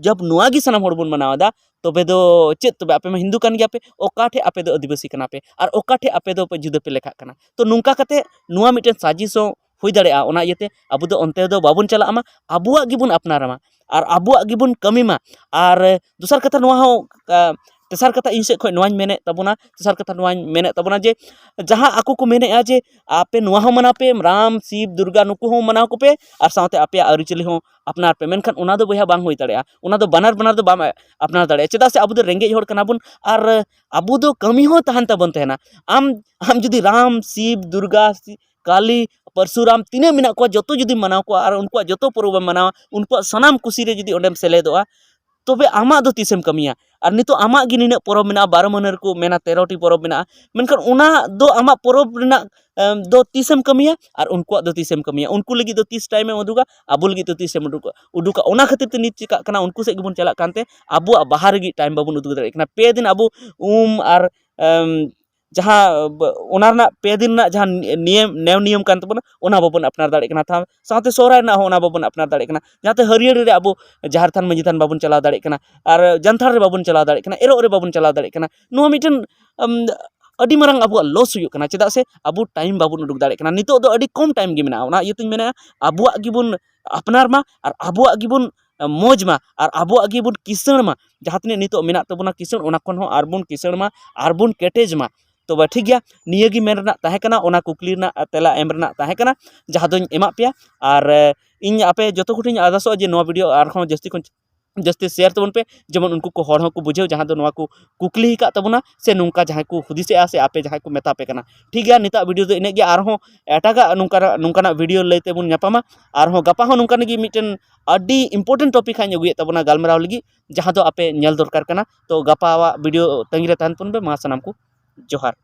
ᱡᱟᱵ ᱱᱚᱣᱟ ᱜᱮ ᱥᱟᱱᱟᱢ ᱦᱚᱲ ᱵᱚᱱ ᱢᱟᱱᱟᱣ ᱮᱫᱟ, ᱛᱚᱵᱮ ᱫᱚ ᱪᱮᱫ? ᱛᱚᱵᱮ ᱟᱯᱮ ᱢᱟ ᱦᱤᱱᱫᱩ ᱠᱟᱱ ᱜᱮᱭᱟᱯᱮ, ᱚᱠᱟ ᱴᱷᱮᱡ ᱟᱯᱮ ᱫᱚ ᱟᱹᱫᱤᱵᱟᱹᱥᱤ ᱠᱟᱱᱟ ᱯᱮ ᱟᱨ ᱚᱠᱟ ᱴᱷᱮᱡ ᱟᱯᱮ ᱫᱚ ᱯᱮ ᱡᱩᱫᱟᱹ ᱯᱮ ᱞᱮᱠᱷᱟᱜ ᱠᱟᱱᱟ? ᱛᱚ ᱱᱚᱝᱠᱟ ᱠᱟᱛᱮ ᱱᱚᱣᱟ ᱢᱤᱫᱴᱮᱱ ᱥᱟᱡᱤᱥ ᱦᱚᱸ ᱦᱩᱭ ᱫᱟᱲᱮᱭᱟᱜᱼᱟ᱾ ᱚᱱᱟ ᱤᱭᱟᱹᱛᱮ ᱟᱵᱚ ᱫᱚ ᱚᱱᱛᱮ ᱫᱚ ᱵᱟᱵᱚᱱ ᱪᱟᱞᱟᱜ ᱢᱟ, ᱟᱵᱚᱣᱟᱜ ᱜᱮᱵᱚᱱ ᱟᱯᱱᱟᱨ ᱢᱟ ᱟᱨ ᱟᱵᱚᱣᱟᱜ ᱜᱮᱵᱚᱱ ᱠᱟᱹᱢᱤ ᱢᱟ᱾ ᱟᱨ ᱫᱚᱥᱟᱨ ᱠᱟᱛᱷᱟ ᱱᱚᱣᱟ ᱦᱚᱸ, ᱟ, ᱛᱮᱥᱟᱨ ᱠᱟᱛᱷᱟ ᱤᱧ ᱥᱮᱫ ᱠᱷᱚᱱ ᱱᱚᱣᱟᱧ ᱢᱮᱱᱮᱫ ᱛᱟᱵᱚᱱᱟ, ᱛᱮᱥᱟᱨ ᱠᱟᱛᱷᱟ ᱱᱚᱣᱟᱧ ᱢᱮᱱᱮᱫ ᱛᱟᱵᱚᱱᱟ ᱡᱮ ᱡᱟᱦᱟᱸ ᱟᱠᱚ ᱠᱚ ᱢᱮᱱᱮᱫᱼᱟ ᱡᱮ ᱟᱯᱮ ᱱᱚᱣᱟ ᱦᱚᱸ ᱢᱟᱱᱟᱣ ᱯᱮ, ᱨᱟᱢ, ᱥᱤᱵ, ᱫᱩᱨᱜᱟ ᱱᱩᱠᱩ ᱦᱚᱸ ᱢᱟᱱᱟᱣ ᱠᱚᱯᱮ, ᱟᱨ ᱥᱟᱶᱛᱮ ᱟᱯᱮᱭᱟᱜ ᱟᱹᱨᱤᱪᱟᱹᱞᱤ ᱦᱚᱸ ᱟᱯᱱᱟᱨ ᱯᱮ, ᱢᱮᱱᱠᱷᱟᱱ ᱚᱱᱟ ᱫᱚ ᱵᱚᱭᱦᱟ ᱵᱟᱝ ᱦᱩᱭ ᱫᱟᱲᱮᱭᱟᱜᱼᱟ᱾ ᱚᱱᱟ ᱫᱚ ᱵᱟᱱᱟᱨ ᱵᱟᱱᱟᱨ ᱫᱚ ᱵᱟᱢ ᱟᱯᱱᱟᱨ ᱫᱟᱲᱮᱭᱟᱜᱼᱟ᱾ ᱪᱮᱫᱟᱜ ᱥᱮ ᱟᱵᱚ ᱫᱚ ᱨᱮᱸᱜᱮᱡ ᱦᱚᱲ ᱠᱟᱱᱟ ᱵᱚᱱ, ᱟᱨ ᱟᱵᱚ ᱫᱚ ᱠᱟᱹᱢᱤ ᱦᱚᱸ ᱛᱟᱦᱮᱱ ᱛᱟᱵᱚᱱ ᱛᱟᱦᱮᱱᱟ᱾ ᱟᱢ ᱟᱢ ᱡᱩᱫᱤ ᱨᱟᱢ, ᱥᱤᱵ, ᱫᱩᱨᱜᱟ, ᱥᱤ- ᱠᱟᱞᱤ, ᱯᱚᱨᱥᱩᱨᱟᱢ ᱛᱤᱱᱟᱹᱜ ᱢᱮᱱᱟᱜ ᱠᱚᱣᱟ, ᱡᱚᱛᱚ ᱡᱩᱫᱤᱢ ᱢᱟᱱᱟᱣ ᱠᱚᱣᱟ ᱟᱨ ᱩᱱᱠᱩᱣᱟᱜ ᱡᱚᱛᱚ ᱯᱚᱨᱚᱵᱽ ᱮᱢ ᱢᱟᱱᱟᱣᱟ, ᱩᱱᱠᱩᱣᱟᱜ ᱥᱟᱱᱟᱢ ᱠᱩᱥᱤ ᱨᱮ ᱡᱩᱫᱤ ᱚᱸᱰᱮᱢ ᱥᱮᱞᱮᱫᱚᱜᱼᱟ, ᱛᱚᱵᱮ ᱟᱢᱟᱜ ᱫᱚ ᱛᱤᱥᱮᱢ ᱠᱟᱹᱢᱤᱭᱟ? ᱟᱨ ᱱᱤᱛᱚᱜ ᱟᱢᱟᱜ ᱜᱮ ᱱᱤᱱᱟᱹᱜ ᱯᱚᱨᱚᱵᱽ ᱢᱮᱱᱟᱜᱼᱟ, ᱵᱟᱨᱚ ᱢᱟᱹᱦᱱᱟᱹ ᱨᱮᱠᱚ ᱢᱮᱱᱟ ᱛᱮᱨᱚᱴᱤ ᱯᱚᱨᱚᱵᱽ ᱢᱮᱱᱟᱜᱼᱟ, ᱢᱮᱱᱠᱷᱟᱱ ᱚᱱᱟ ᱫᱚ ᱟᱢᱟᱜ ᱯᱚᱨᱚᱵᱽ ᱨᱮᱱᱟᱜ ᱮᱢ, ᱫᱚ ᱛᱤᱥᱮᱢ ᱠᱟᱹᱢᱤᱭᱟ ᱟᱨ ᱩᱱᱠᱩᱣᱟᱜ ᱫᱚ ᱛᱤᱥᱮᱢ ᱠᱟᱹᱢᱤᱭᱟ? ᱩᱱᱠᱩ ᱞᱟᱹᱜᱤᱫ ᱫᱚ ᱛᱤᱥ ᱴᱟᱭᱤᱢ ᱮᱢ ᱩᱫᱩᱜᱟ, ᱟᱵᱚ ᱞᱟᱹᱜᱤᱫ ᱫᱚ ᱛᱤᱥᱮᱢ ᱩᱰᱩᱠᱟ ᱩᱰᱩᱠᱟ? ᱚᱱᱟ ᱠᱷᱟᱹᱛᱤᱨ ᱛᱮ ᱱᱤᱛ ᱪᱤᱠᱟᱹᱜ ᱠᱟᱱᱟ, ᱩᱱᱠᱩ ᱥᱮᱫ ᱜᱮᱵᱚᱱ ᱪᱟᱞᱟᱜ ᱠᱟᱱᱛᱮ ᱟᱵᱚᱣᱟᱜ ᱵᱟᱦᱟ ᱨᱮᱜᱮ ᱴᱟᱭᱤᱢ ᱵᱟᱵᱚᱱ ᱩᱫᱩᱜ ᱫᱟᱲᱮᱭᱟᱜ ᱠᱟᱱᱟ᱾ ᱯᱮ ᱫᱤᱱ ᱟᱵᱚ ᱩᱢ ᱟᱨ ᱮᱢ, ᱡᱟᱦᱟᱸ ᱵ- ᱚᱱᱟ ᱨᱮᱱᱟᱜ ᱯᱮ ᱫᱤᱱ ᱨᱮᱱᱟᱜ ᱡᱟᱦᱟᱸ ᱱᱤᱭᱚᱢ, ᱱᱮᱣ ᱱᱤᱭᱚᱢ ᱠᱟᱱ ᱛᱟᱵᱚᱱᱟ, ᱚᱱᱟ ᱵᱟᱵᱚᱱ ᱟᱯᱱᱟᱨ ᱫᱟᱲᱮᱭᱟᱜ ᱠᱟᱱᱟ᱾ ᱛᱷᱟ-, ᱥᱟᱶᱛᱮ ᱥᱚᱦᱨᱟᱭ ᱨᱮᱱᱟᱜ ᱦᱚᱸ ᱚᱱᱟ ᱵᱟᱵᱚᱱ ᱟᱯᱱᱟᱨ ᱫᱟᱲᱮᱭᱟᱜ ᱠᱟᱱᱟ᱾ ᱡᱟᱦᱟᱸᱛᱮ ᱦᱟᱹᱨᱭᱟᱹᱲ ᱨᱮ ᱟᱵᱚ ᱡᱟᱦᱮᱨ ᱛᱷᱟᱱ, ᱢᱟᱹᱡᱷᱤ ᱛᱷᱟᱱ ᱵᱟᱵᱚᱱ ᱪᱟᱞᱟᱣ ᱫᱟᱲᱮᱭᱟᱜ ᱠᱟᱱᱟ, ᱟᱨ ᱡᱟᱱᱛᱷᱟᱲ ᱨᱮ ᱵᱟᱵᱚᱱ ᱪᱟᱞᱟᱣ ᱫᱟᱲᱮᱭᱟᱜ ᱠᱟᱱᱟ, ᱮᱨᱚᱜ ᱨᱮ ᱵᱟᱵᱚᱱ ᱪᱟᱞᱟᱣ ᱫᱟᱲᱮᱭᱟᱜ ᱠᱟᱱᱟ᱾ ᱱᱚᱣᱟ ᱢᱤᱫᱴᱮᱱ, ᱟᱢ, ᱟᱹᱰᱤ ᱢᱟᱨᱟᱝ ᱟᱵᱚᱣᱟᱜ ᱞᱚᱥ ᱦᱩᱭᱩᱜ ᱠᱟᱱᱟ᱾ ᱪᱮᱫᱟᱜ ᱥᱮ ᱟᱵᱚ ᱴᱟᱭᱤᱢ ᱵᱟᱵᱚᱱ ᱩᱰᱩᱠ ᱫᱟᱲᱮᱭᱟᱜ ᱠᱟᱱᱟ᱾ ᱱᱤᱛᱚᱜ ᱫᱚ ᱟᱹᱰᱤ ᱠᱚᱢ ᱴᱟᱭᱤᱢ ᱜᱮ ᱢᱮᱱᱟᱜᱼᱟ᱾ ᱚᱱᱟ ᱤᱭᱟᱹᱛᱮᱧ ᱢᱮᱱᱟ, ᱟᱵᱚᱣᱟᱜ ᱜᱮᱵᱚᱱ ᱟᱯᱱᱟᱨ ᱢᱟ ᱟᱨ ᱟᱵᱚᱣᱟᱜ ᱜᱮᱵᱚᱱ ᱢᱚᱡᱽ ᱢᱟ ᱟᱨ ᱟᱵᱚᱣᱟᱜ ᱜᱮᱵᱚᱱ ᱠᱤᱥᱟᱹᱬ ᱢᱟ᱾ ᱡᱟᱦᱟᱸ ᱛᱤᱱᱟᱹᱜ ᱱᱤᱛᱚᱜ ᱢᱮᱱᱟᱜ ᱛᱟᱵᱚᱱᱟ ᱠᱤᱥᱟᱹᱬ, ᱚᱱᱟ ᱠᱷᱚᱱ ᱦᱚᱸ ᱟᱨᱵᱚᱱ ᱠᱤᱥᱟᱹᱬ ᱢᱟ, ᱟᱨᱵᱚᱱ ᱠᱮᱴᱮᱡ ᱢᱟ᱾ ᱛᱚᱵᱮ ᱴᱷᱤᱠ ᱜᱮᱭᱟ, ᱱᱤᱭᱟᱹ ᱜᱮ ᱢᱮᱱ ᱨᱮᱱᱟᱜ ᱛᱟᱦᱮᱸ ᱠᱟᱱᱟ, ᱚᱱᱟ ᱠᱩᱠᱞᱤ ᱨᱮᱱᱟᱜ ᱛᱮᱞᱟ ᱮᱢ ᱨᱮᱱᱟᱜ ᱛᱟᱦᱮᱸ ᱠᱟᱱᱟ, ᱡᱟᱦᱟᱸ ᱫᱚᱧ ᱮᱢᱟᱜ ᱯᱮᱭᱟ᱾ ᱟᱨ, ᱮ, ᱤᱧ ᱟᱯᱮ ᱡᱚᱛᱚ ᱠᱚᱴᱷᱮᱱ ᱟᱨᱫᱟᱥᱚᱜᱼᱟ ᱡᱮ ᱱᱚᱣᱟ ᱵᱷᱤᱰᱤᱭᱳ ᱟᱨᱦᱚᱸ ᱡᱟᱹᱥᱛᱤ ᱠᱷᱚᱱ ᱡᱟᱹᱥᱛᱤ ᱥᱮᱭᱟᱨ ᱛᱟᱵᱚᱱ ᱯᱮ, ᱡᱮᱢᱚᱱ ᱩᱱᱠᱩ ᱠᱚ ᱦᱚᱲ ᱦᱚᱸᱠᱚ ᱵᱩᱡᱷᱟᱹᱣ, ᱡᱟᱦᱟᱸ ᱫᱚ ᱱᱚᱣᱟ ᱠᱚ ᱠᱩᱠᱞᱤ ᱟᱠᱟᱫ ᱛᱟᱵᱚᱱᱟ, ᱥᱮ ᱱᱚᱝᱠᱟ ᱡᱟᱦᱟᱸᱭ ᱠᱚ ᱦᱩᱫᱤᱥᱮᱜᱼᱟ, ᱥᱮ ᱟᱯᱮ ᱡᱟᱦᱟᱸᱭ ᱠᱚ ᱢᱮᱛᱟ ᱯᱮ ᱠᱟᱱᱟ᱾ ᱴᱷᱤᱠ ᱜᱮᱭᱟ, ᱱᱤᱛᱟᱜ ᱵᱷᱤᱰᱤᱭᱳ ᱫᱚ ᱤᱱᱟᱹᱜ ᱜᱮ᱾ ᱟᱨᱦᱚᱸ ᱮᱴᱟᱜᱟᱜ ᱱᱚᱝᱠᱟᱱᱟᱜ, ᱱᱚᱝᱠᱟᱱᱟᱜ ᱵᱷᱤᱰᱤᱭᱳ ᱞᱟᱹᱭ ᱛᱮᱵᱚᱱ ᱧᱟᱯᱟᱢᱟ᱾ ᱟᱨᱦᱚᱸ ᱜᱟᱯᱟ ᱦᱚᱸ ᱱᱚᱝᱠᱟᱱ ᱜᱮ ᱢᱤᱫᱴᱮᱱ ᱟᱹᱰᱤ ᱤᱢᱯᱚᱨᱴᱮᱱᱴ ᱴᱚᱯᱤᱠ ᱦᱟᱸᱜ ᱤᱧ ᱟᱹᱜᱩᱭᱮᱫ ᱛᱟᱵᱚᱱᱟ ᱜᱟᱞᱢᱟᱨᱟᱣ ᱞᱟᱹᱜᱤᱫ, ᱡᱟᱦᱟᱸ ᱫᱚ ᱟᱯᱮ ᱧᱮᱞ ᱫᱚᱨᱠᱟᱨ ᱠᱟᱱᱟ᱾ ᱛᱚ ᱜᱟᱯᱟᱣᱟᱜ ᱵᱷᱤᱰᱤᱭᱳ ᱛᱟᱺᱜᱤ ᱨᱮ ᱛᱟᱦᱮᱱ ᱛᱟᱵᱚᱱ ᱯᱮ᱾ ᱢᱟ ᱥᱟᱱᱟᱢ ᱠᱚ ᱡᱚᱦᱟᱨ᱾